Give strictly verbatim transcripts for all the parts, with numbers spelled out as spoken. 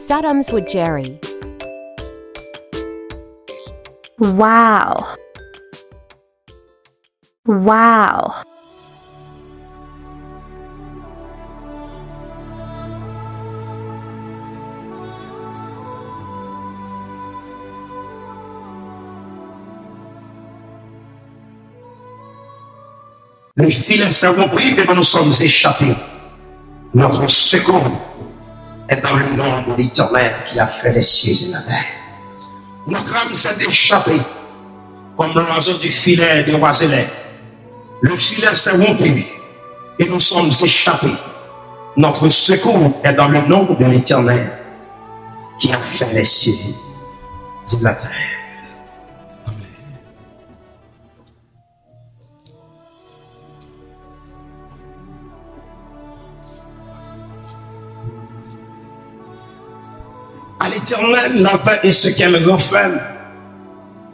Dotums with Jerry. Wow. Wow. Le filet s'est rompu et nous nous sommes échappés. Notre secours est dans le nom de l'Éternel qui a fait les cieux et la terre. Notre âme s'est échappée comme l'oiseau du filet de Oiselay. Le filet s'est rompu et nous sommes échappés. Notre secours est dans le nom de l'Éternel qui a fait les cieux et la terre. Amen. À l'Éternel, la terre et ce qu'elle renferme,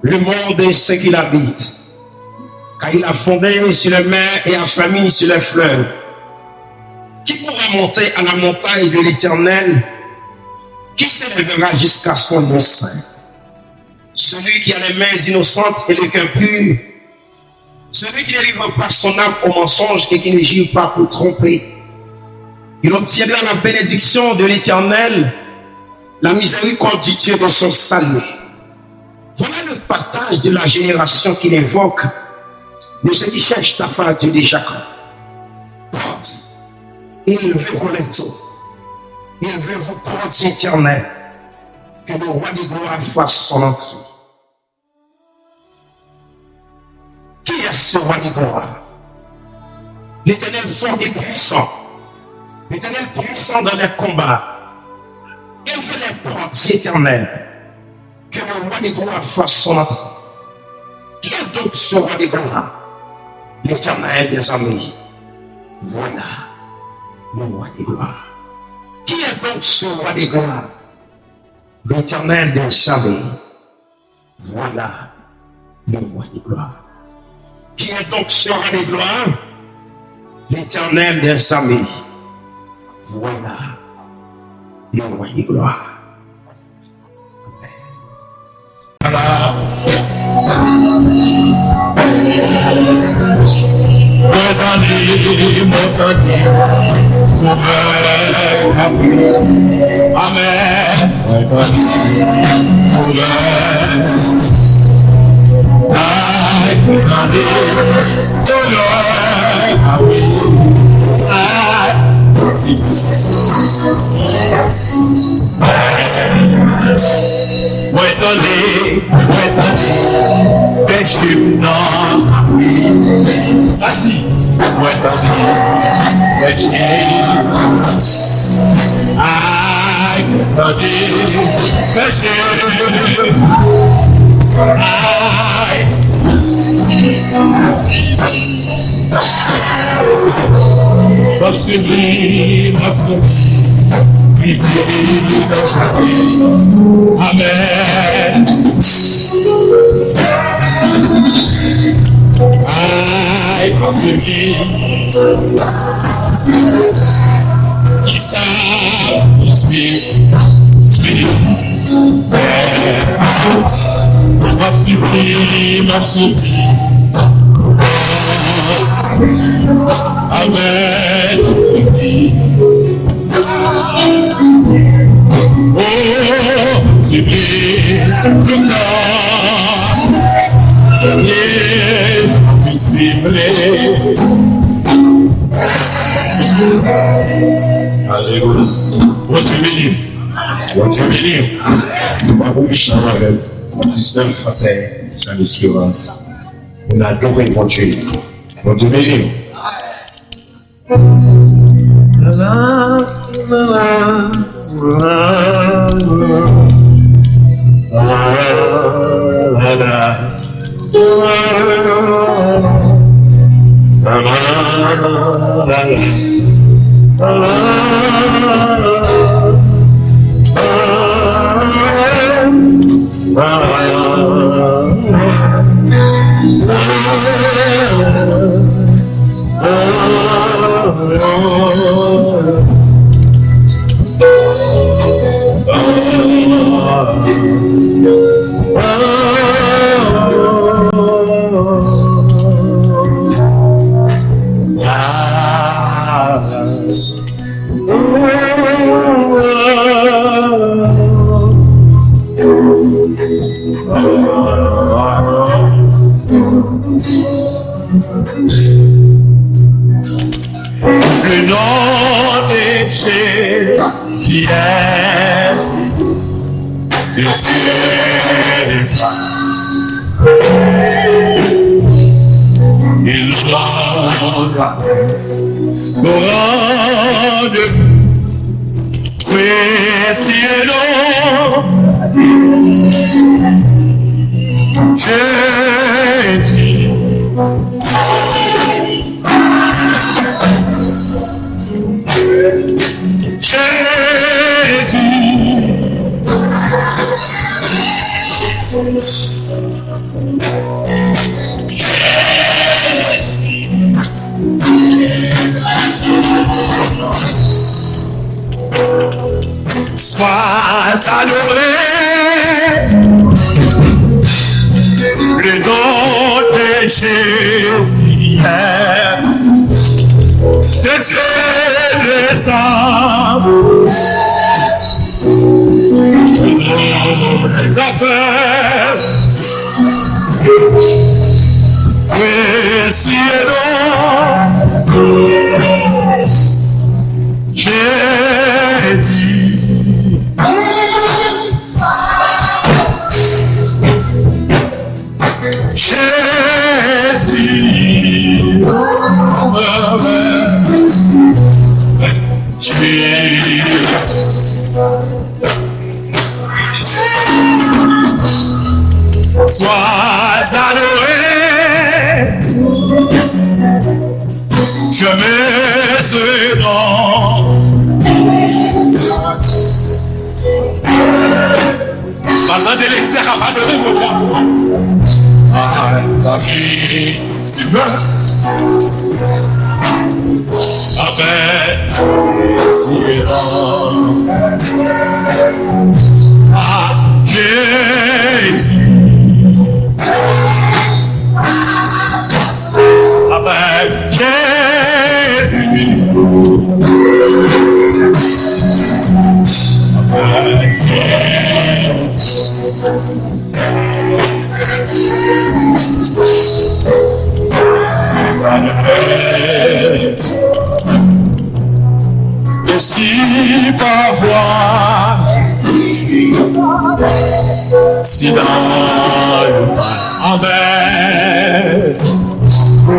le monde et ce qu'il habite. Car il a fondé sur les mers et affermi sur les fleuves. Qui pourra monter à la montagne de l'Éternel? Qui s'élèvera jusqu'à son lieu saint? Celui qui a les mains innocentes et le cœur pur, celui qui ne livre pas son âme au mensonge et qui ne jure pas pour tromper, il obtiendra la bénédiction de l'Éternel, la miséricorde du Dieu de son salut. Voilà le partage de la génération qui l'invoque, de ceux qui cherchent ta face, Dieu de Jacob. Porte, élevez vos linteaux, élevez vos portes éternelles, que le roi de gloire fasse son entrée. Qui est ce roi de gloire? L'Éternel fort et puissant. L'Éternel puissant dans les combats. Élevez les portes éternelles. Que le roi de gloire fasse son entrée. Qui est donc ce roi de gloire? L'Éternel des armées. Voilà le roi de gloire. Qui est donc ce roi de gloire? L'Éternel des armées. Voilà le roi de gloire. Qui est donc ce roi de gloire? L'Éternel des armées. Voilà le roi de gloire. Amen. Mwen tande, mwen tande, souvè, amen. Mwen tande, souvè, ay, mwen tande, souvè, amen. Ay. Mwen tande, mwen tande, pèche m nan. Sa di, mwen tande, pèche. Ay, mwen tande, pèche. Ay. M ap suiv li, m ap suiv li. Amèn. Ay, m ap suiv li. Kisa? Suiv, suiv. M ap suiv li, m ap suiv li. Amèn. Oh, suiv li. Louka. Yeah. Suiv li. Alelouya. Bondye beni w. Bondye beni w. Nou pa pou mechan avèk diznèf fransè, Jean Espérance. Pou n adore Bondye. Bondye beni w. Le nom de Jésus, Jésus, de Jésus. Il rendra grande, précieux nom, Jésus. Jésus. Sois adoré, le nom de Jésus, de Dieu les armes. Appelle, précieux nom, Jésus. Jésus. Jésus. Sois adoré. Je me suis. Pandan de leksè ka padone vòt la. Ah, sa fi, Simon. Amen. Ah, Jésus. Amen. Jésus. Amen. Et si parfois, si dans le mal, amen. Oh,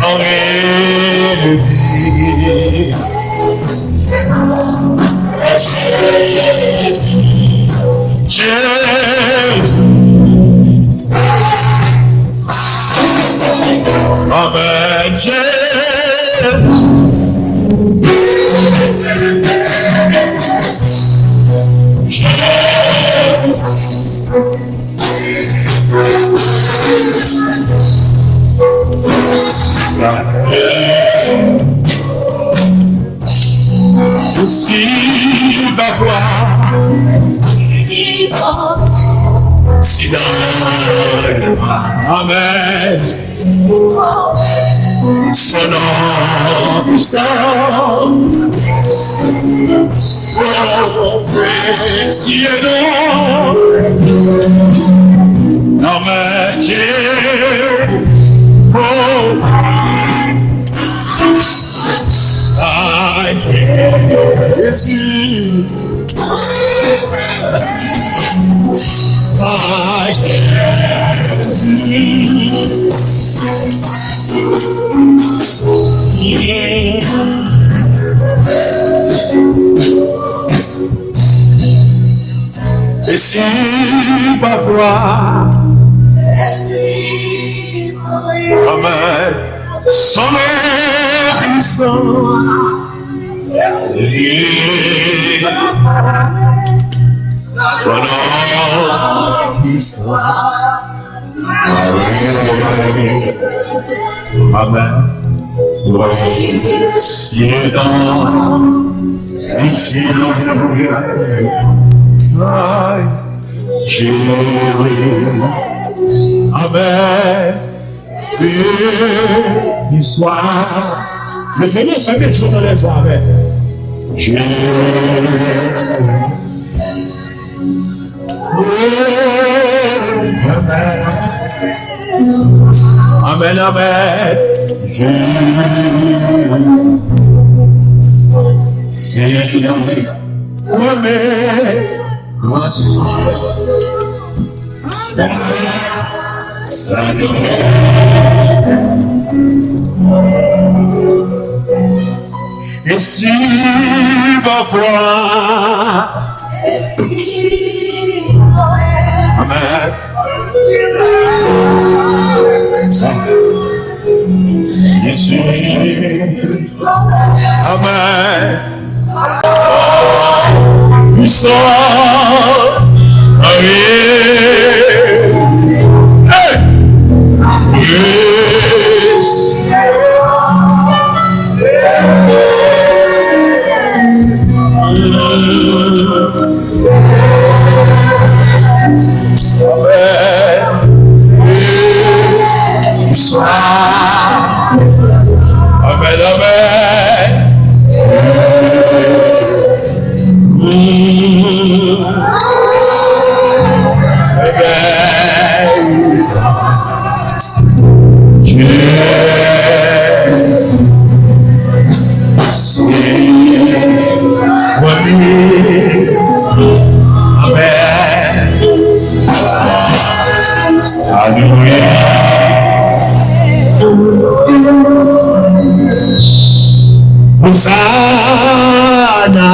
on est dit. Jésus. Amen. Jésus. Ou si ba kwa. Si dan. Amen. Son nom puissant. Oh, précieux nom. Amen. Jésus. Oh. Ay, Jésus. Ay, Jésus. E si pafwa. Amen. Son non puissant. Son non puissant. Amen. Ay, Jésus. Béni swa. Leve men, fèmen je w nan lèzon avè m. Jésus. Amèn. Jezi, Senyè, mwen menm, e si pafwa. Amèn. Amèn. Pwisan. Amèn. Hey! Yes. Amèn, amèn. Amèn. Jezi, Senyè, mwen menm. Amèn. Alelouya. Osana.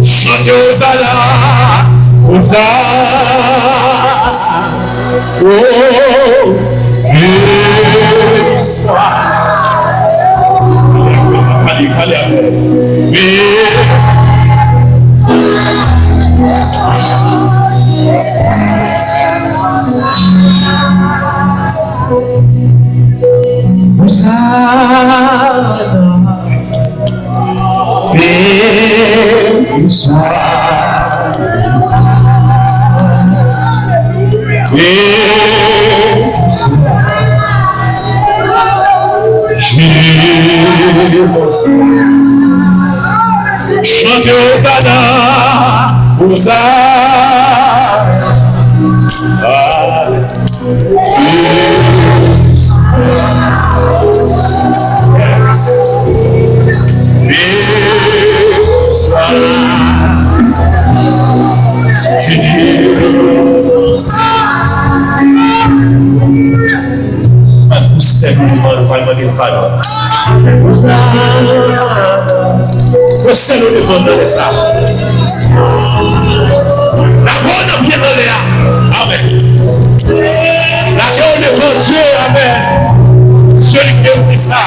Chante Osana, Osana. Oh, yes. Pale, pale avè m. Chante Osana, Osana. Pwosè nou devan l, pral mande l padon. Pwosè nou devan l nan lè sa. Lage w nan pye anlè a. Amèn. Lage w devan Dye. Amèn. Seli ki te di sa.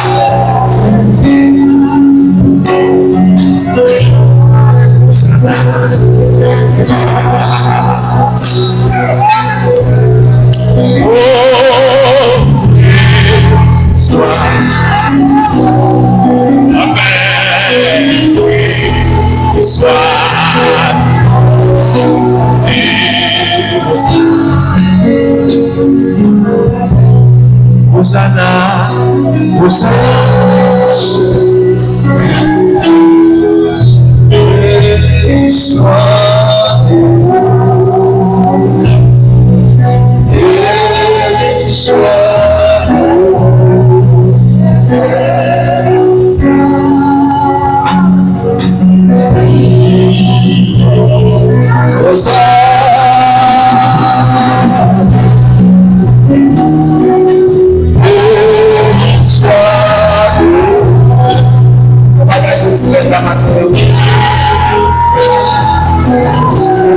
Osana, Osana.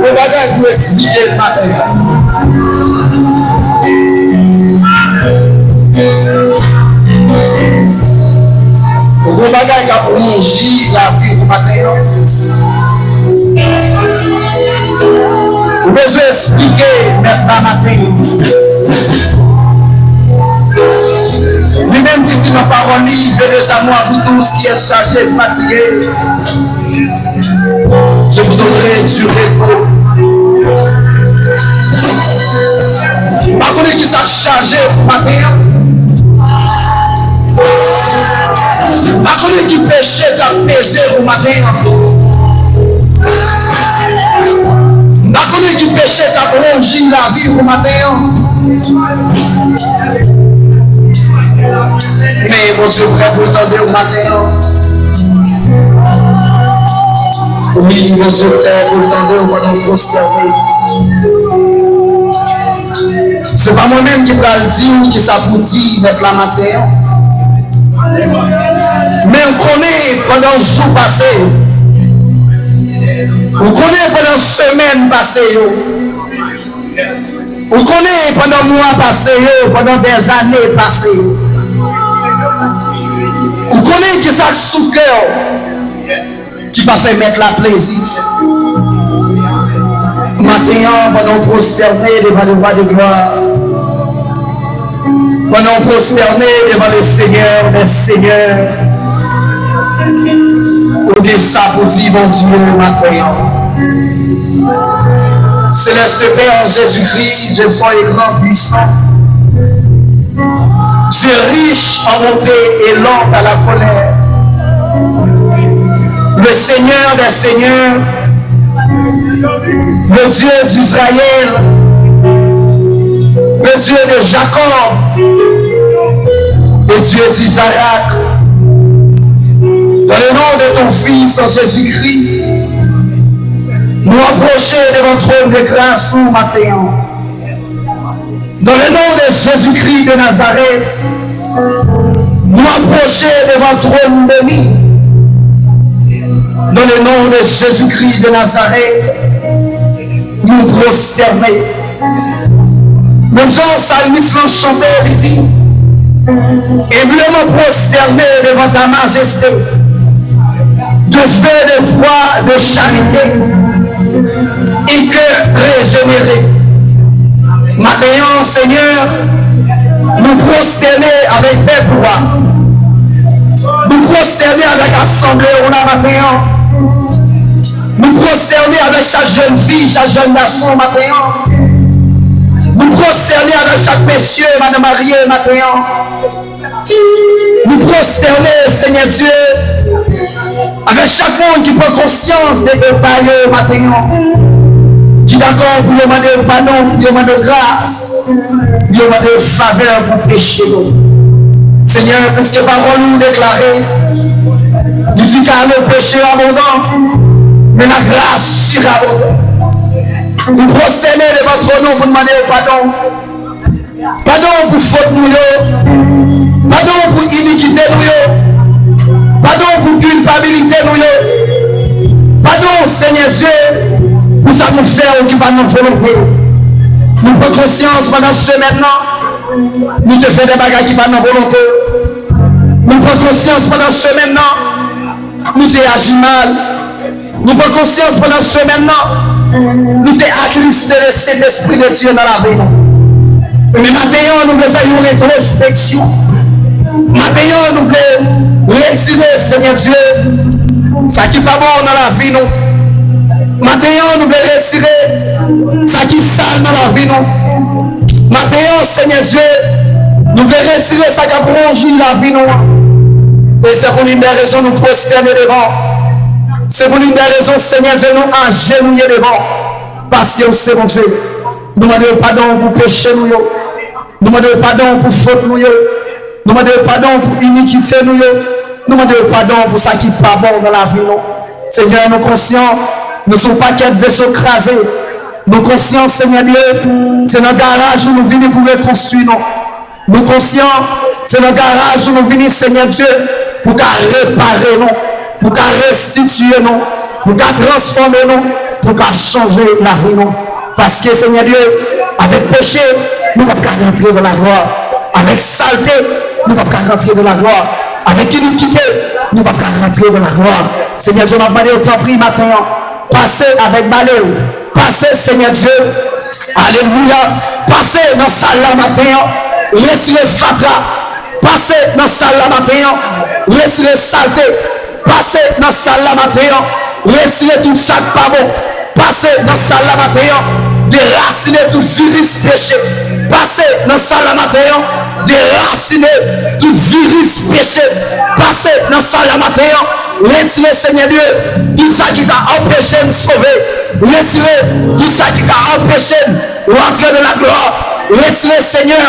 Yon bagay pou eksplike l maten an. Yon bagay k ap wonji lavi w maten an. Ou bezwen eksplike mèt la maten an. Li menm ki di nan pawòl li, venez à moi, vous tous qui êtes chargés et fatigués, je vous donnerai du repos. M pa konnen kisa k chaje w, maten an. M pa konnen ki peche k ap peze ou maten an. M pa konnen ki peche k ap wonji lavi ou maten an. Men Bondye prè pou l tande ou maten an. Wi, Bondye prè pou l tande ou pandan w pwostène. Se pa mwen menm ki pral di w kisa pou di Mèt la maten an. Men ou konnen pandan jou pase yo. Ou konnen pandan semèn pase yo. Ou konnen pandan mwa pase yo, pandan dèzane pase yo. Ou konnen kisa k sou kè w ki pa fè Mèt la plezi. Maten an, pandan w pwostène devan le Roi de gloire, pandan w pwostène devan le Seigneur des seigneurs, ou gen sa pou di Bondye maten an. Céleste Père Jésus-Christ, Dieu fort et grand, puissant, Dieu riche en bonté et lent à la colère, le Seigneur des seigneurs, le Dieu d'Israël, le Dieu de Jacob, le Dieu d'Isaac. Dans le nom de ton Fils, Jésus-Christ, nou apwoche devan twòn de gras ou maten an. Dans le nom de Jésus-Christ de Nazareth, nou apwoche devan twòn beni. Dans le nom de Jésus-Christ de Nazareth, nou pwostène. Menm jan salmis lan chante, li di, humblement prosterné devant ta majesté, de feu, de foi, de charité, et cœur régénéré. Maten an, Senyè, nou pwostène avèk pèp ou a. Nou pwostène avèk asanble ou la maten an. Nou pwostène avèk chak jèn fi, chak jèn gason maten an. Nou pwostène avèk chak mesye, madan marye maten an. Nou pwostène, Senyè Dye, avèk chak moun ki pran konsyans de eta yo maten an, ki dakò pou yo mande w padon, pou yo mande w gras, pou yo mande w favè pou peche yo. Senyè, piske pawòl ou deklare, li di, car le péché abondant, mais la grâce surabondante. Nou pwostène devan twòn ou pou n mande w padon. Padon pou fot nou yo. Padon pou inikite nou yo. Padon pou kilpabilite nou yo. Padon, Senyè Dye, pou sa nou fè yo ki pa nan volonte w. Nou pran konsyans pandan semèn nan, nou te fè de bagay ki pa nan volonte w. Nou pran konsyans pandan semèn nan, nou te aji mal. Nou pran konsyans pandan semèn nan, nou te atriste le Sentespri de Dye nan lavi nou. Men maten an, nou vle fè yon retwospeksyon. Maten an, nou vle retire, Senyè Dye, sa ki pa bon nan lavi nou. Maten an, nou vle retire sa ki sal nan lavi nou. Maten an, Senyè Dye, nou vle retire sa k ap wonji lavi nou an. E se pou youn dè rezon nou pwostène devan w. Se pou youn dè rezon, Senyè Dye, nou ajenouye devan w. Paske w se Bondye. Nou mande w padon pou peche nou yo. Nou mande w padon pou fot nou yo. Nou mande w padon pou inikite nou yo. Nou mande w padon pou sa ki pa bon nan lavi nou. Senyè, nou konsyan nou se yon pakèt veso kraze. Nou konsyan, Senyè Dye, se nan garaj ou nou vini pou rekonstwi nou. Nou konsyan se nan garaj ou nou vini, Senyè Dye, pou ka repare nou, pou ka restitiye nou, pou ka transfòme nou, pou ka chanje lavi nou. Paske, Senyè Dye, avèk peche, nou p ap ka rantre nan laglwa. Avèk salte, nou p ap ka rantre nan laglwa. Avèk inikite, nou p ap ka rantre nan laglwa. Senyè Dye, m ap mande w, tanpri, maten an, pase avèk bale w. Pase, Senyè Dye. Alelouya. Pase nan sal la maten an. Retire fatra. Pase nan sal la maten an. Retire salte. Pase nan sal la maten an. Retire tout sa k pa bon. Pase nan sal la maten an. Derasine tout viris peche. Pase nan sal la maten an, derasine tout viris peche. Pase nan sal la maten an, retire, Senyè Dye, tout sa ki ka anpeche n sove. Retire tout sa ki ka anpeche n rantre nan laglwa. Retire, Senyè,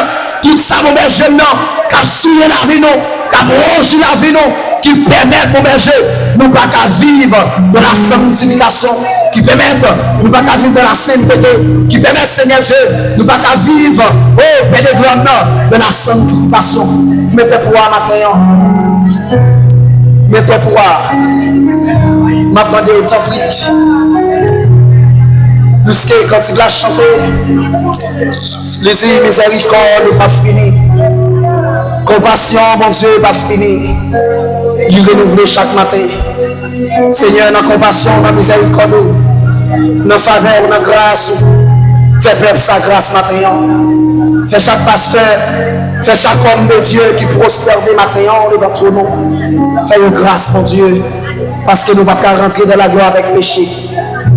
tout sa, Bonbèje m nan, k ap souye lavi nou, k ap wonji lavi nou, ki pèmèt, Bonbèje, nou pa ka viv dans la sanctification, ki pèmèt nou pa ka viv dans la sainteté, ki pèmèt, Senyè Dye, nou pa ka viv, o Pè de glwa m nan, dans la sanctification. Mete pou a maten an. Mete pou a. M ap mande w, tanpri. Piske kantik la chante, li di, mizèrikòd ou p ap fini. Konpasyon Bondye p ap fini. Li renouvle chak maten. Senyè, nan konpasyon w, nan mizèrikòd ou, nan favè w, nan gras ou, fè pèp sa gras maten an. Fè chak pastè, fè chak òm de Dye ki pwostène maten an devan twòn ou, fè yo gras, Bondye, paske nou p ap ka rantre dans la gloire avèk peche.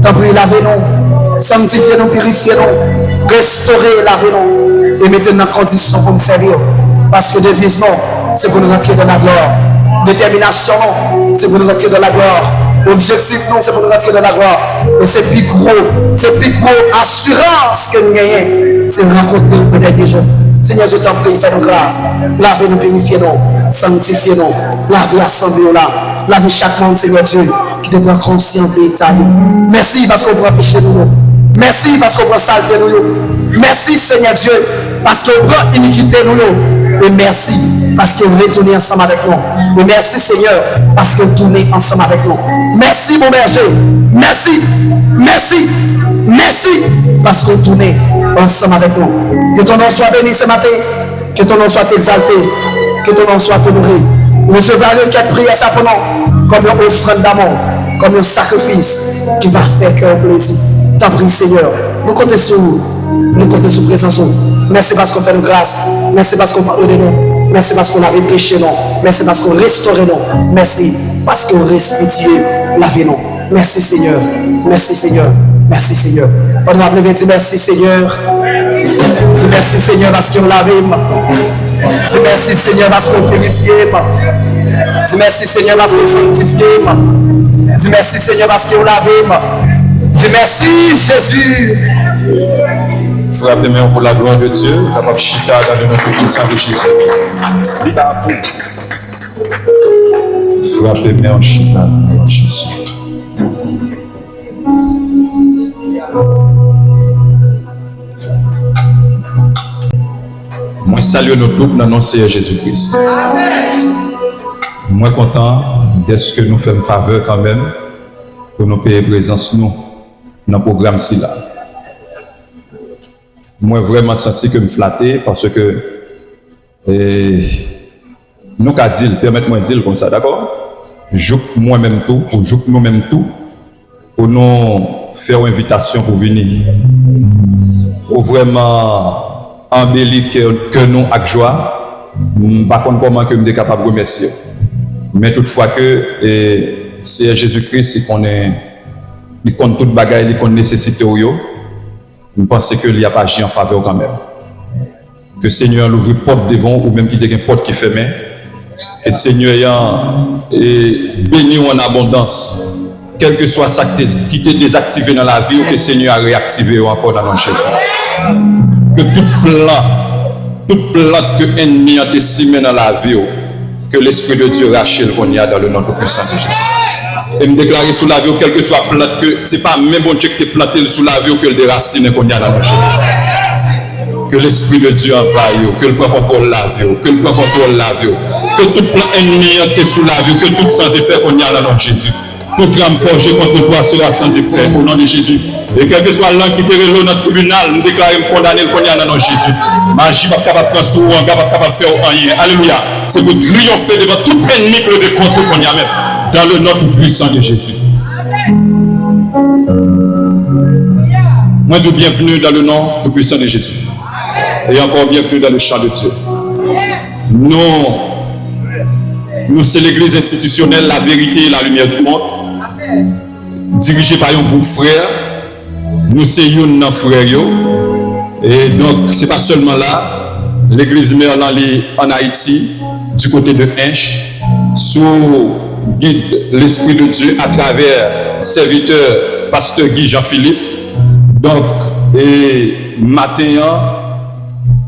Tanpri, lave nou, sanntifye nou, pirifye nou, restore, lave nou, e mete n nan kondisyon pou n sèvi w. Paske deviz nou, se pou n rantre dans la gloire. Detèminasyon nou, se pou n rantre dans la gloire. Objektif nou, se pou n rantre dans la gloire. E se pi gwo, se pi gwo asirans ke n genyen, se rankontre w nan dènye jou. Senyè Dye, tanpri, fè nou gras. Lave nou, pirifye nou, sanntifye nou. Lave asanble w la. Lave chak moun, Senyè Dye, ki te pran konsyans de eta yo. Mèsi paske w pran peche nou yo. Mèsi paske w pran salte nou yo. Mèsi, Senyè Dye, paske w pran inikite nou yo. E mèsi paske w retounen ansanm avèk nou. E mèsi, Senyè, paske w tounen ansanm avèk nou. Mèsi, Bon Bèje. Mèsi, mèsi, mèsi paske w tounen ansanm avèk nou. Que ton nom soit béni ce matin. Que ton nom soit exalté. Que ton nom soit honoré. Resevwa rekèt priyè sa pou nou kòm yon ofrann damou, kòm yon sakrifis ki va fè kè w plezi. Tanpri, Senyè, nou konte sou ou. Nou konte sou prezans ou. Mèsi paske w fè nou gras. Mèsi paske w padone nou. Mèsi paske w lave peche nou. Mèsi paske w restore nou. Mèsi paske w restitiye lavi nou. Mèsi, Senyè. Mèsi, Senyè. Mèsi, Senyè. Pandan w ap leve, di mèsi, Senyè. Di mèsi, Senyè, paske w lave m. Di mèsi, Senyè, paske w pirifye m. Di mèsi, Senyè, paske w sanktifye m. Di mèsi, Senyè, paske w lave m. Di mèsi, Jezi. Frape men w pou la glwa de Dye. Ou kapab chita dan le non tou pwisan de Jezi. Li la pou. Frape men w, chita nan non Jezi. Mwen salye nou tout nan non Seyè Jezi Kris. Mwen kontan dèske nou fè m favè kanmenm pou nou peye prezans nou nan pwogram sila. Mwen vrèman santi ke m flate paske, e, nou ka di l, pèmèt mwen di l konsa, dakò? Jouk mwen menm tou, ou jouk nou menm tou, pou nou fè w envitasyon pou vini. Ou vrèman anbeli kè, kè nou ak jwa. M pa konn kòman ke m te kapab remèsye w. Men toutfwa ke, e, Seyè Jezi Kris, li konnen, li konn tout bagay, li konn nesesite w yo. M panse ke li ap aji an favè w kanmenm. Ke Senyè an louvri pòt devan w, ou menm ki te gen pòt ki fèmen. Ke Senyè an, e, beni w an abondans. Kèlkeswa sa ki te, ki te dezaktive nan lavi w, ke Senyè a reyaktive yo ankò nan non Jezi. Ke tout plan, tout plant ke ènmi an te simen nan lavi w, ke Lespri de Dye rache l kounye a dans le nom tout puissant de Jésus. E m deklare sou lavi w, kèlkeswa plant ke se pa men Bondye ki te plante l sou lavi w, ke l derasinen kounye a nan non Jezi. Ke Lespri de Dye anvayi w, ke l pran kontwòl lavi w, ke l pran kontwòl lavi w. Ke tout plan ènmi an te sou lavi w, ke tout sa te fè kounye a nan non Jezi. Tout tram fòje kont ou twa sera sans efè, o non de Jezi. E kèlkeswa lang ki te rele w nan tribinal, m deklare m kondane l kounye a nan non Jezi. Maji p ap kapab pran sou ou, anga p ap kapab fè w anyen. Alelouya. Se pou triyonfe devan tout ènmi k leve kont ou kounye a menm. Dans le nom tout puissant de Jésus. Mwen di w byenveni dans le nom tout puissant de Jésus. E ankò, byenveni dans le champ de Dieu. Nou, nou se legliz enstitisyonèl, la vérité et la lumière du monde, dirije pa yon gwoup frè. Nou se youn nan frè yo. E donk, se pa sèlman la, legliz Merlan li ann Ayiti, du côté de Hinche, sou gid Lespri de Dye atravè sèvitè pastè Guy Jean Philippe. Donk, e maten an,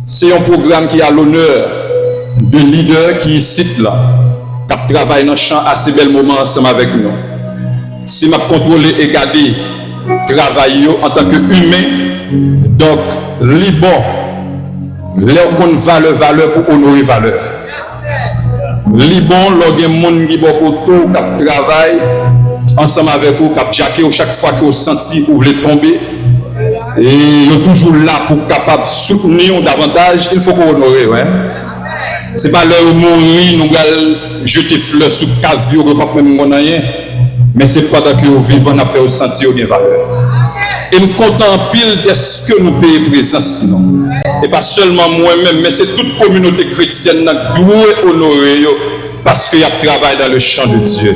se yon pwogram ki a lonè de lidè ki isit la, k ap travay nan chan ase bèl moman ansanm avèk nou. Si m ap kontwole e gade travay yo antanke imen, donk, li bon lè w konn valè valè pou onore valè. Li bon lè w gen moun ki bò kote w k ap travay ansanm avèk ou, k ap djake w chak fwa ke w santi ou vle tonbe. E yo toujou la pou kapab soutni w davantaj, il faut que w onore yo, hein. Se pa lè yo mouri, nou pral jete flè sou kav yo, yo p ap menm konn anyen. Men se pandan ke yo vivan, n ap fè yo santi yo gen valè. E m kontan anpil dèske nou peye prezans nou. E pa sèlman mwen menm, men se tout kominote kretyèn nan k dwe onore yo, paske y ap travay dans le champ de Dieu.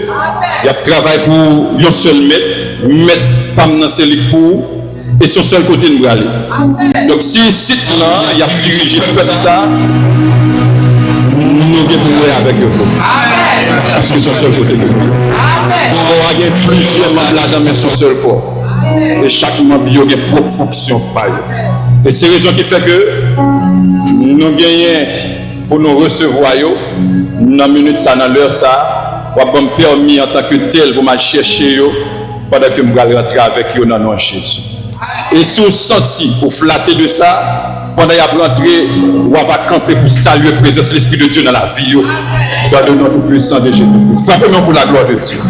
Y ap travay pou yon sèl mèt, mèt pa m nan se li k pou ou, e se yon sèl kote n prale. Donk, si isit lan, y ap dirije pèp sa, nou gen pou wè avèk yo tou. Paske se yon sèl kote ke nou ye. Kò a gen plizyè manm ladan, men se yon sèl kò. E chak manm yo gen pwòp fonksyon pa yo. E se rezon ki fè ke nou genyen pou nou resevwa yo nan minit sa, nan lè sa. W ap ban m pèmi antanke tèl pou m al chèche yo pandan ke m pral rantre avèk yo nan non Jezi. E si w santi ou flate de sa, pandan y ap rantre, w ava kanpe pou salye prezans Lespri de Dye nan lavi yo. Dans le nom tout puissant de Jésus-Christ. Frape men pou la gloire de Dieu.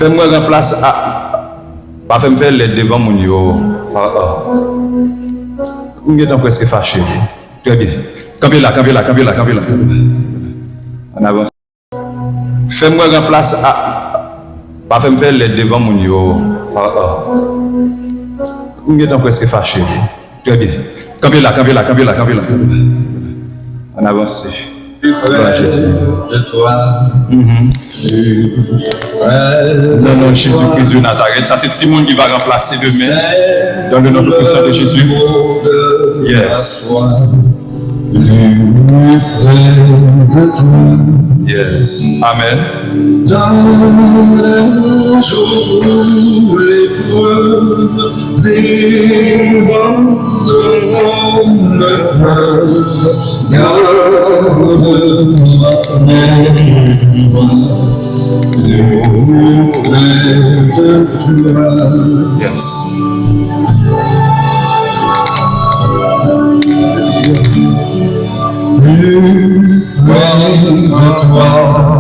Fè m wè ranplas a. Pa fè m fè lèd devan moun yo. Ah, ah. M gentan prèske fache. Trè byen. Kanpe la, kanpe la, kanpe la, kanpe la. Ann avanse. Fè m wè ranplas a. Pa fè m fè lèd devan moun yo. Ah, ah. M gentan prèske fache. Trè byen. Kanpe la, kanpe la, kanpe la, kanpe la. Ann avanse. Glwa a Jezi. Mhm. Non, non, Jezi Kris de Nazarèt. Sa se timoun ki va ranplase demen. Dans le nom tout puissant de Jésus. Yes. Yes. Amen. Yes. Plus près de toi,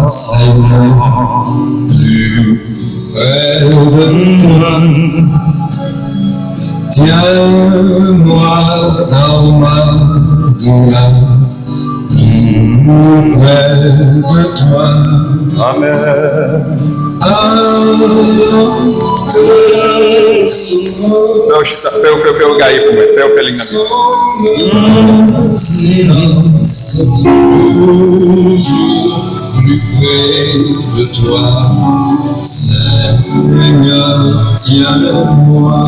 Seigneur, plus près de toi. Tiens-moi dans ma douleur, plus près de toi. Amen. Alors que le souffle Fè w, fè w, fè w, fè w gaye pou mwen. Fè w fè li nan. Silence, toujours plus près de toi, Seigneur, tiens-moi.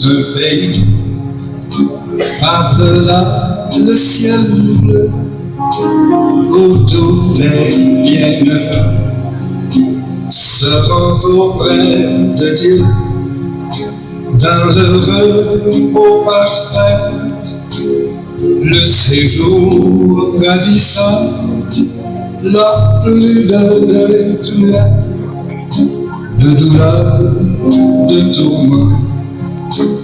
Ce pays, par-delà le ciel bleu, autour des bienheureux, se rend auprès de Dieu dans le repos parfait. Le séjour ravissant, là plus de douleur, de douleur, de tourment,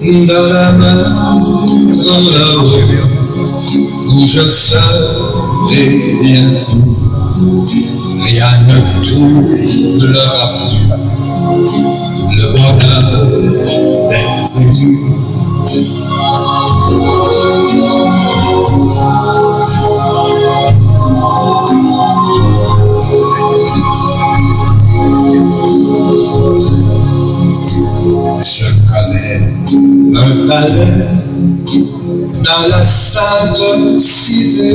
dans la maison là-haut où je serai bientôt. Rien ne troublera plus le bonheur des élus. Je connais un palais dans la sainte cité,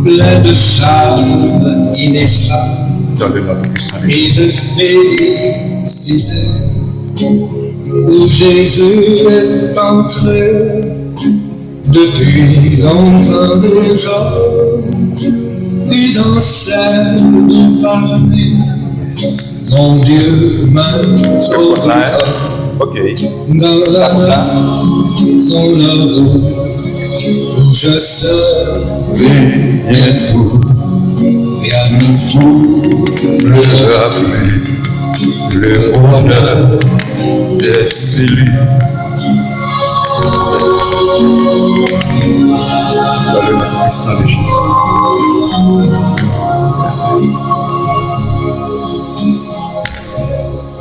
plein de charme ineffable et de félicité, où Jésus est entré depuis longtemps déjà, et dans cette douce partie, mon Dieu m'a trouvé. Ok. Dans la maison là-haut où je serai bientôt. Et à nous tous le, le bonheur des élus. Dans le nom puissant de Jésus.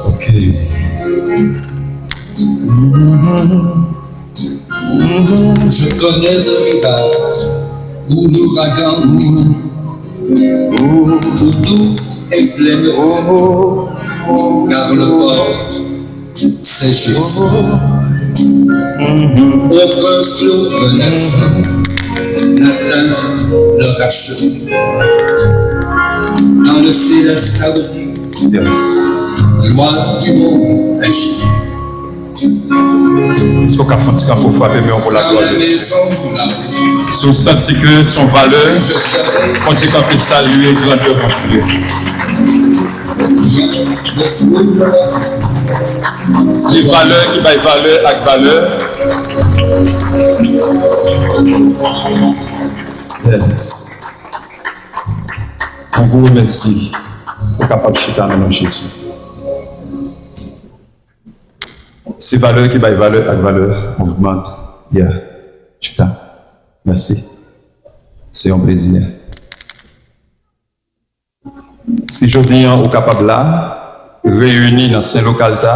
Ok. Je connais un village où l'ouragan, où tout est plein de, car le port, c'est juste. Aucun flot menaçant n'atteint le rachis. Dans le céleste abri, loin du monde agité. Èske w ka fè yon ti kanpe w frape men w pou laglwa de Dye? Si w santi ke se yon valè, fè yon ti kanpe salye grandè Bondye. Se valè ki bay valè ak valè. Yes. On vous remercie. Ou kapab chita nan non Jezi. Se valè ki bay valè ak valè mouvman. Yeah. Chita. Mèsi. Se yon plezi. Si jodi an ou kapab la, reyini nan sen lokal sa,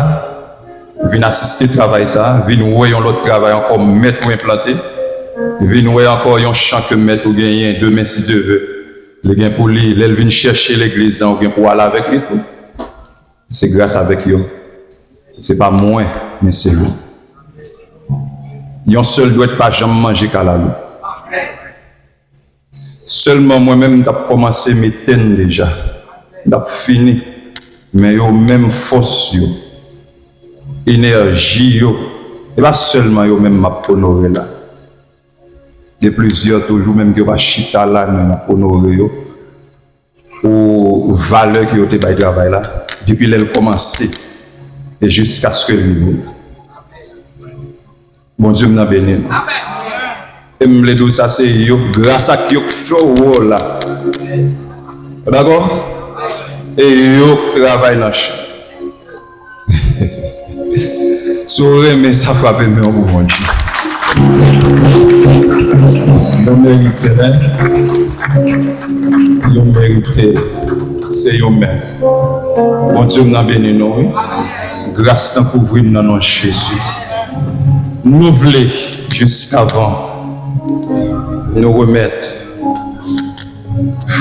vin asiste travay sa, vin wè yon lòt travay ankò mèt ou enplante, vin wè ankò yon chan ke mèt ou genyen demen si Dye ve. Li gen pou li, lè l vin chèche legliz lan, ou gen pou w al avèk li tou. Se gras avèk yo. Se pa mwen, men se li. Yon sèl dwèt pa janm manje kalalou. Sèlman mwen menm, m t ap kòmanse metenn deja. M t ap fini. Men yo menm fòs yo, enèji yo, se pa sèlman yo menm m ap onore la. Gen plizyè toujou menm ke yo pa chita la, men m ap onore yo pou valè ke yo te bay travay la depi lè l kòmanse e jiskaske l rive la. Bondye m nan beni nou. E m vle di w sa, se yo, gras ak yo k fè w wè w la. Ou dakò? E yo k travay nan chan. Si w renmen sa, frape men w pou Bondye. Yo merite, men. Yo merite. Se yo menm. Bondye m nan beni nou, wi. Gras lan kouvri m nan non Jezi. Nou vle, jiskavan nou remèt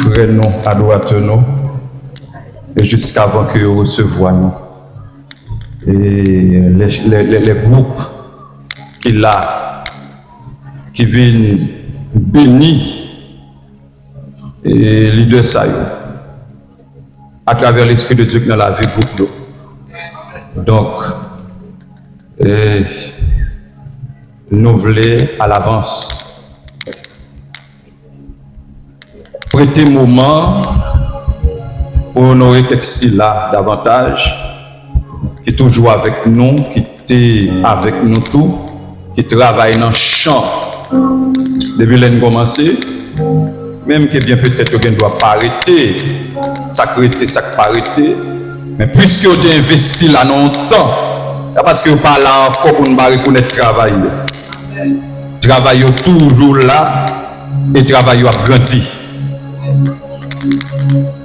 frè nou, adwatè nou, e jiskavan ke yo resevwa nou. E lè, lè, lè, lè gwoup ki la, ki vin beni, e lidè sa yo, atravè Lespri de Dye ki nan lavi gwoup yo. Donk, E nou vle alavans prete moman pou onore kèk sila davantaj ki toujou avèk nou, ki te avèk nou tou, ki travay nan chan depi lè n kòmanse, menm ke byen petèt yo gen dwa pa rete, sa k rete, sa k pa rete, men piske yo te envesti la nan yon tan, se pa paske yo pa la ankò pou n pa rekonèt travay yo. Travay yo toujou la e travay yo ap grandi.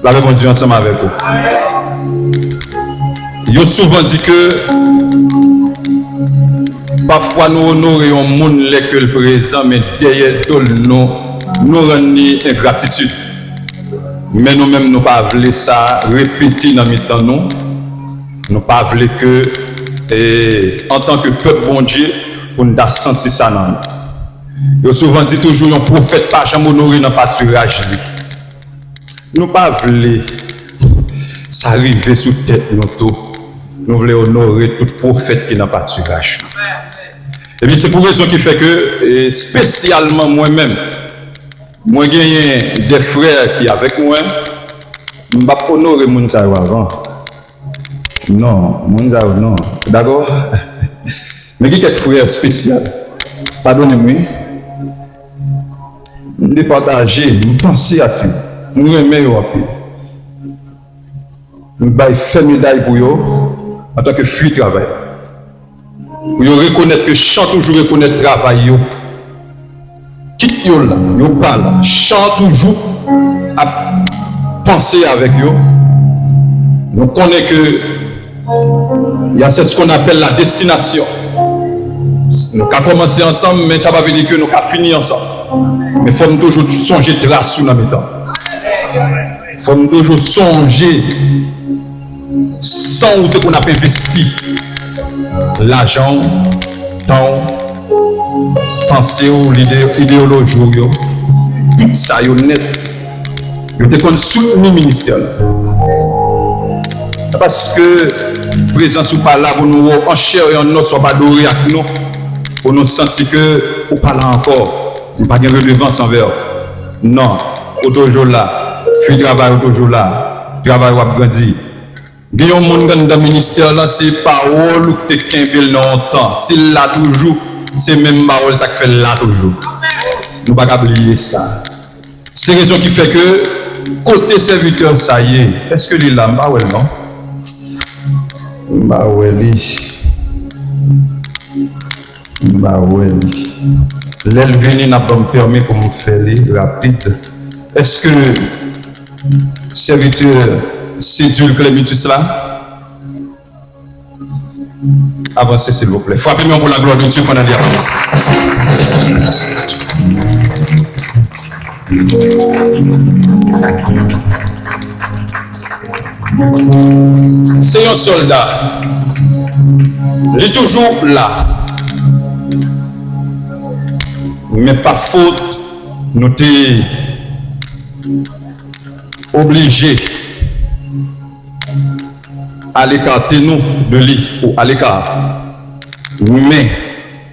Lapè Bondye ansanm avèk ou. Yo souvan di ke pafwa nou onore yon moun lè ke l prezan, men dèyè do l nou, nou rann li engratitid. Men nou menm, nou pa vle sa repete nan mitan nou. Nou pa vle ke, e, antanke pèp Bondye, pou n ta santi sa nan nou. Yo souvan di toujou yon pwofèt pa janm onore nan patiraj li. Nou pa vle sa rive sou tèt nou tou. Nou vle onore tout pwofèt ki nan patiraj nou. Ebyen, se pou rezon ki fè ke, e, espesyalman mwen menm, mwen genyen de frè ki avèk mwen, m p ap onore moun sa yo avan. Non, moun sa yo, non. Dakò? Men gen kèk frè espesyal. Padone m, wi. M depataje, m panse ak yo. M renmen yo anpil. M bay fè meday pou yo antanke fwi travay la. Pou yo rekonèt ke chan toujou rekonèt travay yo. Kit yo la, yo pa la, chan toujou ap panse avèk yo. Nou konnen ke y a, c'est ce qu'on appelle la destination. Nou ka kòmanse ansanm, men sa pa vle di ke nou ka fini ansanm. Men fò n toujou sonje tras ou nan mitan. Fò n toujou sonje san ou te konn ap envesti lajan w, tan w, panse w, lide, ideyoloji w yo, tout sa yo nèt, yo te konn soutni ministè la. Se paske prezans ou pa la pou nou wè w an chè e an os, w ap adore ak nou, pou nou santi ke ou pa la ankò. Nou pa gen redevans anvè w. Non, ou toujou la. Fwi travay ou toujou la. Travay w ap grandi. Gen yon moun anndan ministè lan, se pawòl ou k te kenbe l nan yon tan. Si l la toujou, se menm pawòl sa k fè l la toujou. Nou pa ka bliye sa. Se rezon ki fè ke kote sèvitè sa ye, èske li la? M pa wè l non. M pa wè li. M pa wè li. Lè l vini, n ap ban m pèmi pou m fè li rapid. Èske sèvitè Cédule Clémitus la? Avanse, silvouplè. Frape men pou la glwa de Dye pandan li avanse. Se yon sòlda. Li toujou la. Men pa fot, nou te oblije al ekate nou de li, ou al eka. Men,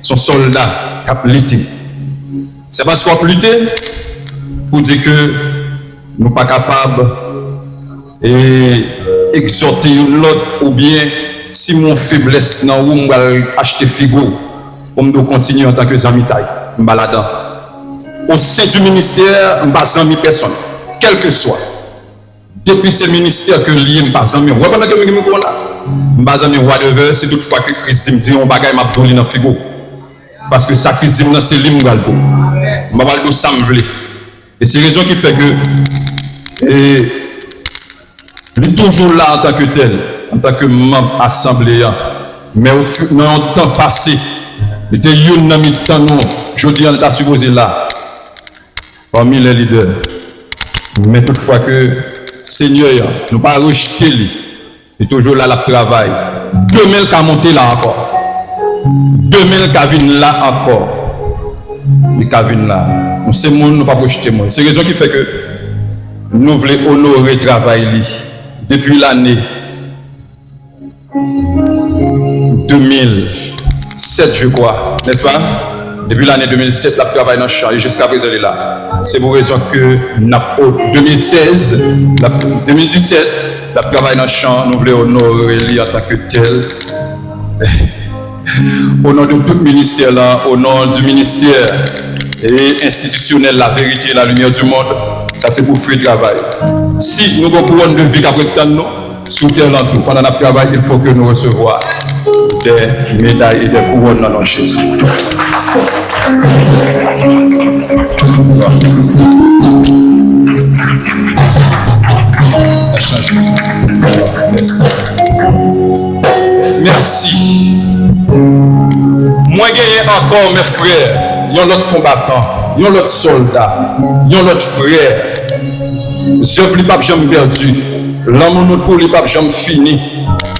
se yon sòlda k ap lite. Se paske w ap lite pou di ke nou pa kapab, e, egzòte youn lòt, oubyen si m wè yon feblès nan ou, m pral achte figo pou m di w kontinye antanke zanmitay. M pa ladan. Au sein du ministère, m pa zanmi pèsonn, kèlkeswa. Depi se ministè ke l ye, m pa zanmi w. Ou wè pandan ke m gen mikwo an la? M pa zanmi w, whatever, si tout fwa ke Kris di m di yon bagay, m ap di w li nan figo. Paske sa Kris di m nan, se li m pral di w. M pa pral di w sa m vle. E se rezon ki fè ke, e, li toujou la antanke tèl, antanke manm asanble an. Men ofi-, nan yon tan pase, li te youn nan mitan nou. Jodi an, li ta sipoze la. Parmi les leaders. Men tout fwa ke Senyè an, nou pa rejte li. Li toujou la, l ap travay. Demen, l ka monte la ankò. Demen, l ka vin la ankò. Li ka vin la. Nou se moun, nou p ap rejte moun. Se rezon ki fè ke nou vle onore travay li depi lane de mil. sèt, je crois, n'est-ce pas? Depi lane de mil sèt, l ap travay nan chan, e jiska prezan, li la. Se pou rezon ke n ap, o, de mil sèz, l ap, de mil disèt, l ap travay nan chan, nou vle onore li antanke tèl. O non de tout ministè la, o non du ministère et institutionnel La Vérité et la Lumière du Monde, sa se pou fwi travay. Si nou gen kouwòn de vi k ap ret tann nou, sou tè lan tou, pandan n ap travay, il faut que nou resevwa des médailles et des couronnes nan non Jezi. Mèsi. Mwen genyen ankò, mè frè, yon lòt konbatan, yon lòt sòlda, yon lòt frè. Zèv li p ap janm pèdi. Lanmou nou pou li p ap janm fini.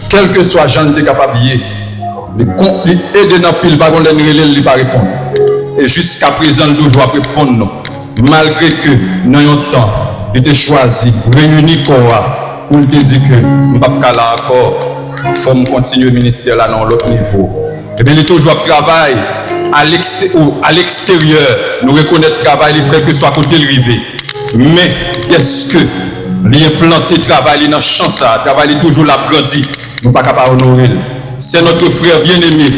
Kèlkeswa jan l te kapab ye, li kon, li ede n anpil, pa gon lè n rele l, li pa reponn. E jiska prezan, l toujou ap reponn nou. Malgre ke nan yon tan, li te chwazi reyini kò a pou l te di ke m p ap ka la ankò, fò m kontinye ministè la nan yon lòt nivo. Ebyen, li toujou ap travay a lekste-, ou a leksteryè. Nou rekonèt travay li kèlkeswa kote l rive. Men, dèske li enplante travay li nan chan sa a, travay li toujou la ap grandi, nou pa ka pa onore l. C'est notre frère bien-aimé,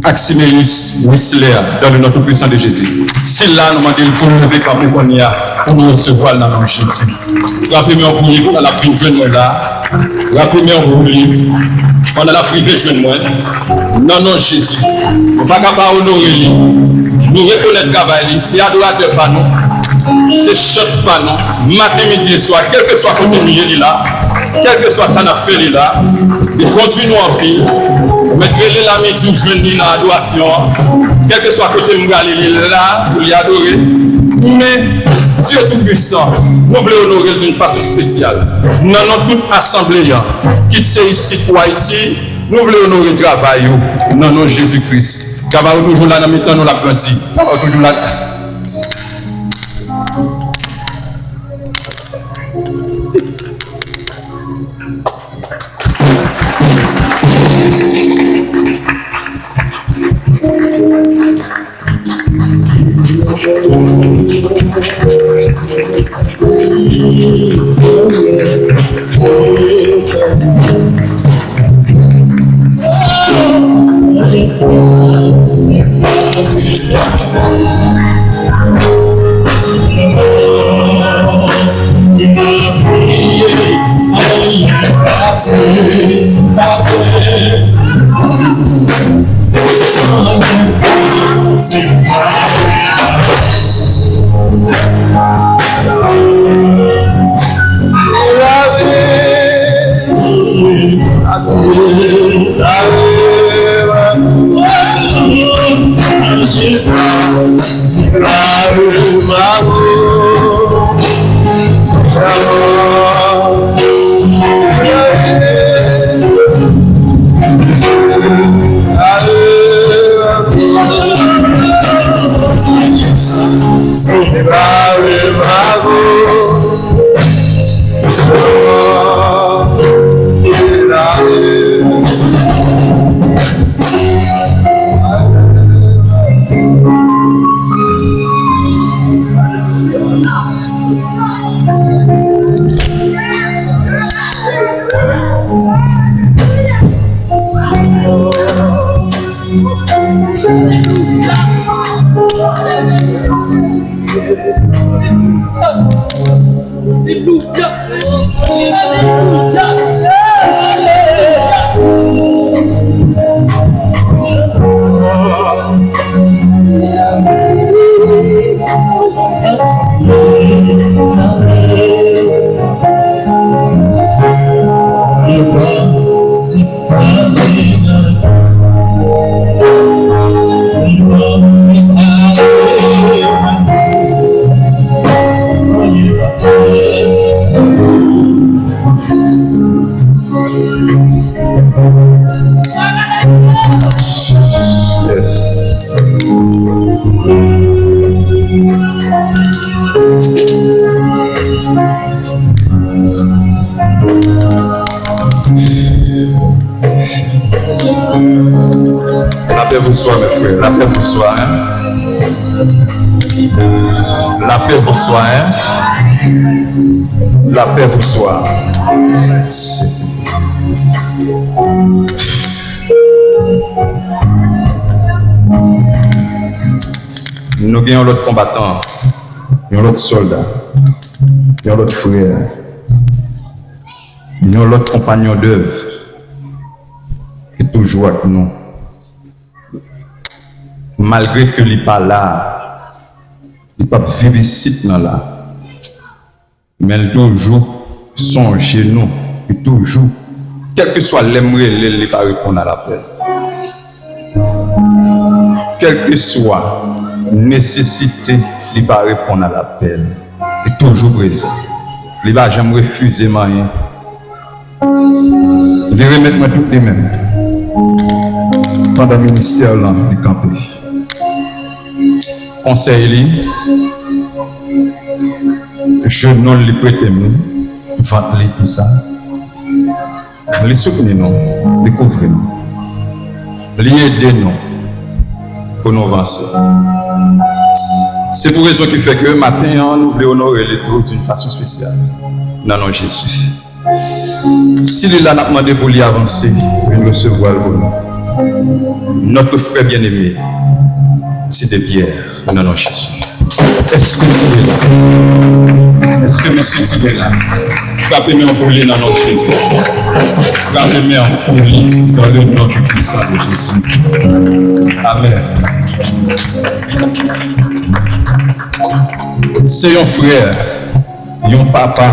Aximéus Wisler, dans le nom tout-puissant de Jésus. Si l la, nou mande l pou l leve kanpe kounye a, pou nou resevwa l nan non Jezi. Frape men w pou li pandan l ap vin jwenn mwen la. Frape men w pou li pandan l ap rive jwenn mwen. Nan non Jezi. Nou pa ka pa onore li. Nou rekonèt travay li. Se adoratè pa nou. Se chant pa nou. Maten, midi e swa, kèlkeswa kote nou ye, li la. Kèlkeswa sa n ap fè, li la. Li kondui nou anpil. Ou mèt rele l a midi, ou jwenn li nan adorasyon an. Kèlkeswa kote m prale, li la pou li adore. Men, Dye Toupisan, nou vle onore l d'une façon spéciale. Nan non tout asanble an, kit se isit ou Ayiti, nou vle onore travay ou nan non Jezi Kris. Travay ou toujou la nan mitan nou, l ap grandi. Travay ou toujou la. Lapè pou swa, mè frè. Lapè pou swa, en. Lapè pou swa, en. Lapè pou swa. Nou gen yon lòt konbatan, yon lòt sòlda, yon lòt frè, yon lòt konpanyon dèv ki toujou ak nou. Malgre ke li pa la, li p ap viv isit nan la, men l toujou sonje nou, li toujou, kèlkeswa lè m rele l, li pa reponn a lapèl. Kèlkeswa nesesite, li pa reponn a lapèl. Li toujou prezan. Li pa janm refize m anyen. Li remèt mwen tout li menm pandan ministè lan li kanpe. Konsèy li, jenou l li prete m, vant li, tou sa. Li soutni nou, li kouvri nou, li ede nou pou nou vanse. Se pou rezon ki fè ke maten an, nou vle onore li tou d'une façon spéciale. Nan non Jezi. Si li la, n ap mande pou li avanse, vin resevwa l pou nou. Notre frère bien-aimé, Tide Pierre, nan non Jezi. Èske Tide la? Èske mesye Tide la? Frape men w pou li nan non Jezi. Frape men w pou li dans le nom tout puissant de Jésus. Amèn. Se yon frè, yon papa,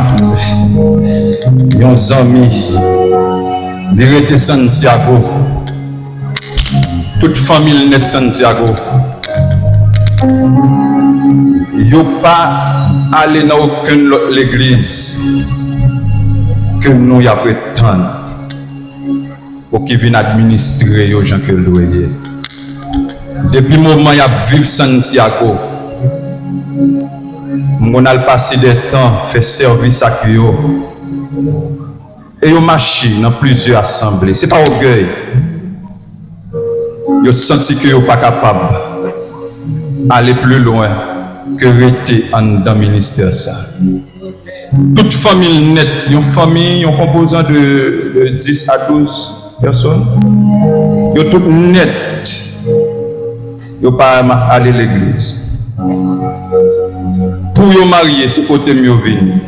yon zanmi. Li rete Santiago. Tout fanmi l nèt Santiago. Yo pa ale nan okenn lòt legliz ke nou y ap ret tann pou ki vin administre yo jan ke l dwe ye. Depi moman y ap viv Santiago, m konn al pase de tan fè sèvis ak yo. E yo mache nan plizyè asanble. Se pa ògèy. Yo santi ke yo pa kapab ale pli lwen ke rete anndan ministè sa. Tout fanmi l nèt, yon fanmi, yon konpozan de, de dis a douz pèsòn. Yo tout nèt. Yo pa renmen ale legliz. Pou yo marye, se kote m yo vini.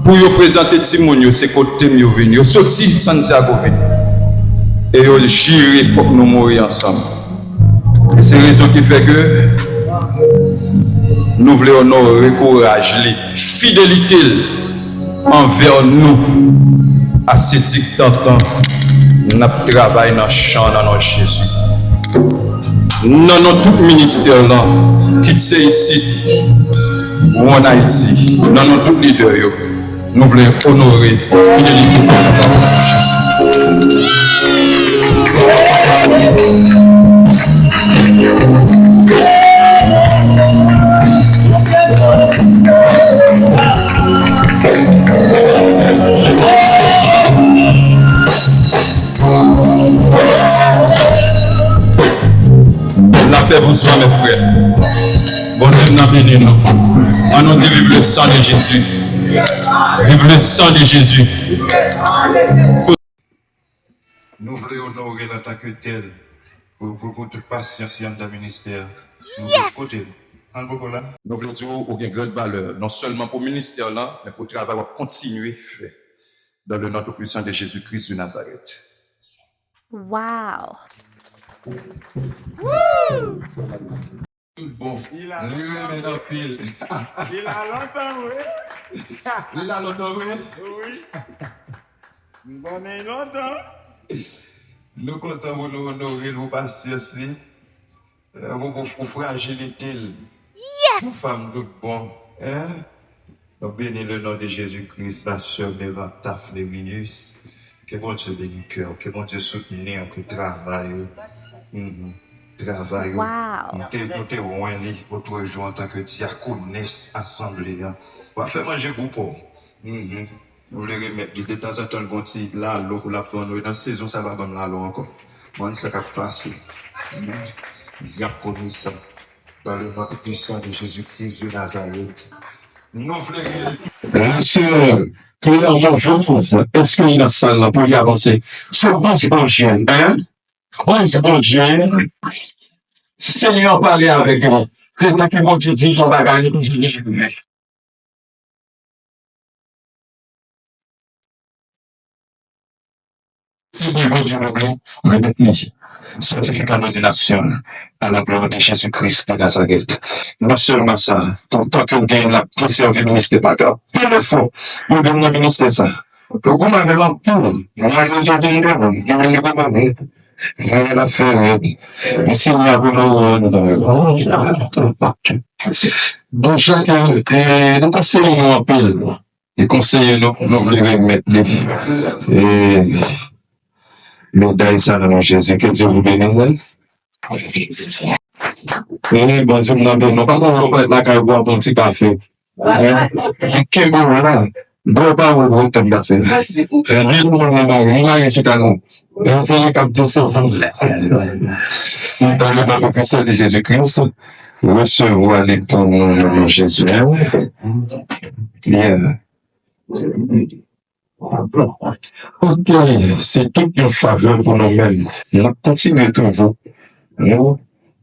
Pou yo prezante timoun yo, se kote m yo vini. Yo soti Santiago vini. E yo jire fòk nou mouri ansanm. E se rezon ki fè ke nou vle onore kouraj li, fidelite l anvè nou. Asetik tantan, n ap travay nan chan nan non Jezi. Nan non tout ministè lan, kit se isit ou ann Ayiti, nan non tout lidè yo, nou vle onore fidelite nou. Lapè pou zwa, mè frè. Bondye nan beni nou. Ann nou di, vive le sang de Jésus. Vive le sang de Jésus. Nou vle onore l antanke tèl pou, pou, pou tout pasyans li anndan ministè a. Nou vle kote l. Ann poko la. Nou vle di w, ou gen gran valè, non sèlman pou ministè lan, men pou travay w ap kontinye fè. Dans le nom tout puissant de Jésus-Christ de Nazareth. Wow! Tout bon. Li renmen l anpil. Li la lontan, wi. Li la lontan, wi. Wi. M konnen l lontan. Nou kontan pou nou onore l pou pasyans li. Pou, pou, pou frajilite l. Yes! Yon fanm tout bon. Hein? Nou beni le non de Jezi Kris, la sè Mevanta Fleurius. Ke Bondye beni kè w, ke Bondye soutni w pou travay ou. Mhm. Travay ou. Wow. Nou te, nou te wè li otrejou antanke dyakonès asanble a. W ap fè manje gou pa w. Mhm. Nou vle remèt li detanzantan, l gon ti lalo pou l ap ban nou. E nan sezon sa, l pa ban m lalo ankò. Konn sa k ap pase. Amen. Diakonis, dans le nom puissant de Jésus-Christ de Nazareth. Nou vle rele. Lè sè Claire Monjouz, èske li nan sal la pou li avanse? Se baz Bondye, hein? Baz Bondye. Senyè pale avèk li. Se lè ke Bondye di yon bagay, li toujou gen. Sètifika lòdinasyon l, à la gloire de Jésus-Christ de Nazareth. Non sèlman sa, pou tan ke l genyen l ap desèvi ministè pa t anpil efò, yo vin nan ministè sa. Yo goumen avè l anpil, mwayen yo vin de moun, yo vin de moun. Mwayen l ap fè rèd. Men Senyè a vin nan rèd. Bon, chak, e, nou pa serye nou anpil. E konseye nou, nou vle remèt li, e, meday sa nan non Jezi. Ke Dye vou beni, zanmi. E, Bondye m nan beni. Nou pa konn yon bagay lakay ou ap yon ti kafe. Hein? Kenbe w la. Bon pawòl ou tann kafe. Gen moun nan mari, mari chita non. Gen moun k ap di se fanm. Dans le nom puissant de Jésus-Christ, resevwa li pou nou nan non Jezi. Yeah. Ok, se tout yon favè pou nou menm. N ap kontinye toujou. Nou,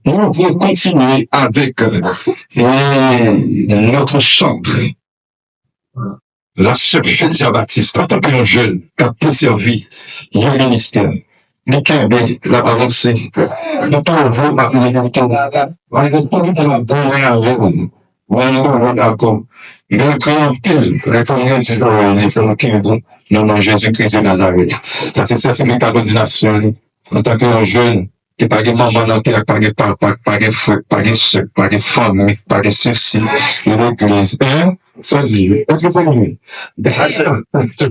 nou vle kontinye avèk, euh, notre chantre, la sœur Cynthia Baptiste, antanke yon jèn k ap desèvi yon ministè. Li kenbe, l ap avanse. Li pa anvan, m ap milite. Malgre tout, m ap goumen avè l. Mwen, m pa dakò. Men anpil, lè fò nou di sa, li fò nou kenbe nan non Jezi Kris de Nazarèt. Sa se sètifika lòdinasyon li. Antanke yon jèn ki pa gen manman nan tè a, pa gen papa, pa gen frè, pa gen sè, pa gen fanmi, pa gen sesi, yon legliz. Hein? Sa di, èske sa gen?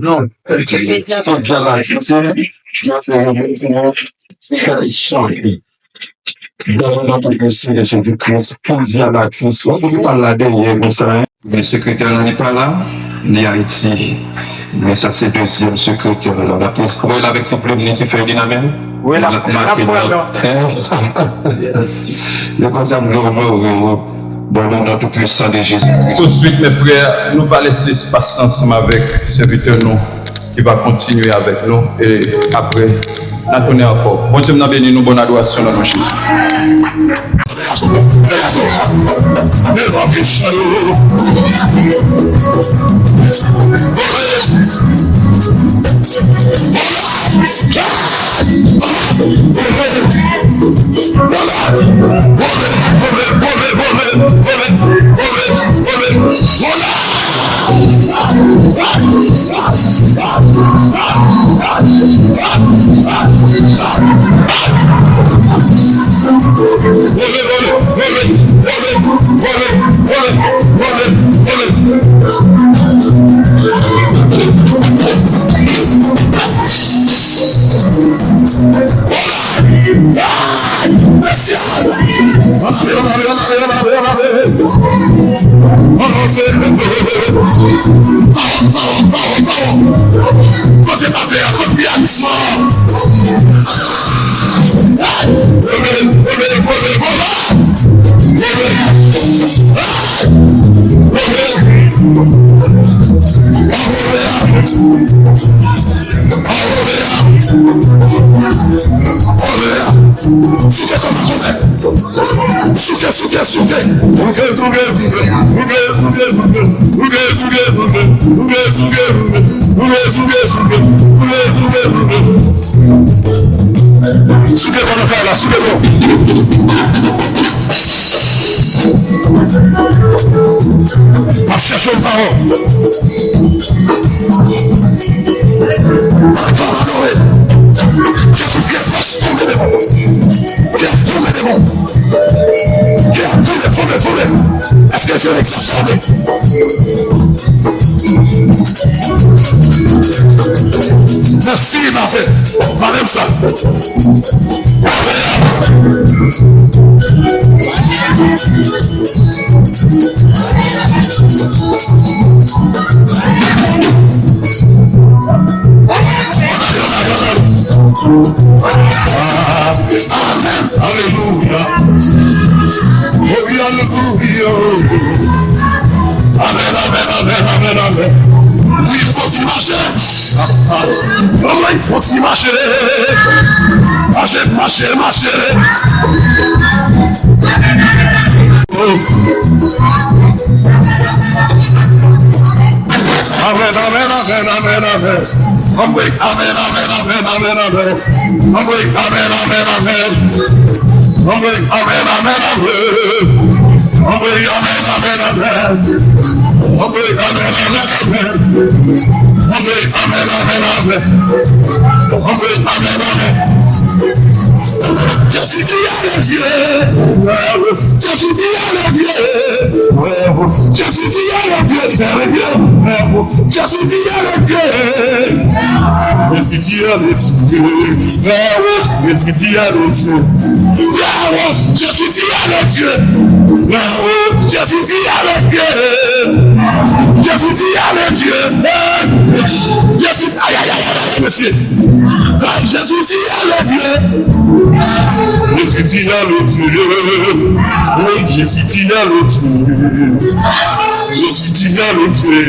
Non. Sa di a la, se, sa fè yon moun ki nan tradisyon li. Dans le nom puissant de Jésus-Christ, poze abatis. Ou konn pa la dèyè konsa, hein? Men sekretè lan li pa la, li Ayiti. Men sa se dezyèm sekretè lan. L ap esplore l avèk ti plim li, ti fèy li nan men l. Wi, l ap, l ap pran nòt. E konsa m vle onore ou. Dans le nom tout puissant de Jésus-Christ. Tout de suite, mes frères, nous va laisser espace ensemble avec serviteur nous. Ki va kontinye avèk nou, e apre, n a tounen ankò. Bondye m nan beni nou, bòn adorasyon nan non Jezi. Souke, souke, souke. Souke, souke, souke. Souke kò nan kay la, souke kò. M ap chèche yon pawòl. Adore. Jezi, fè fòs tonbe demon. Fè tonbe demon. Fè tonbe, tonbe, tonbe. Èske Fèlèks ap sove? Nan silibatè, pa menm sa. Amèn. Alelouya. Oh, alelouya. Amèn, amèn, amèn, amèn, amèn. Wi, fò ti mache. Anmwey, fò ti mache. Mache, mache, mache. Amèn, amèn, amèn, amèn, amèn. Anmwey, amèn, amèn, amèn, amèn, amèn. Anmwey, amèn, amèn, amèn. Anmwey, amèn, amèn, amèn. Anmwey, amèn, amèn, amèn. Anmwey, amèn, amèn, amèn. Anmwey, amèn, amèn, amèn. Anmwey, amèn, amèn. Je suis fier de Dieu. Je suis fier de Dieu. Je suis fier de Dieu, serviteur. Je suis fier de Dieu. Je suis fier de Dieu. Je suis fier de Dieu. Bravo, je suis fier de Dieu. Bravo, je suis fier de Dieu. Je suis fier de Dieu. Je suis, aïe, aïe, aïe, aïe, monsieur. Ah, je suis fier de Dieu. Je suis fier de Dieu. Oui, je suis fier de Dieu. Je suis fier de Dieu.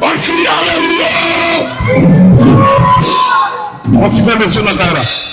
On crie alléluia. Kontinye mesye nan kay la.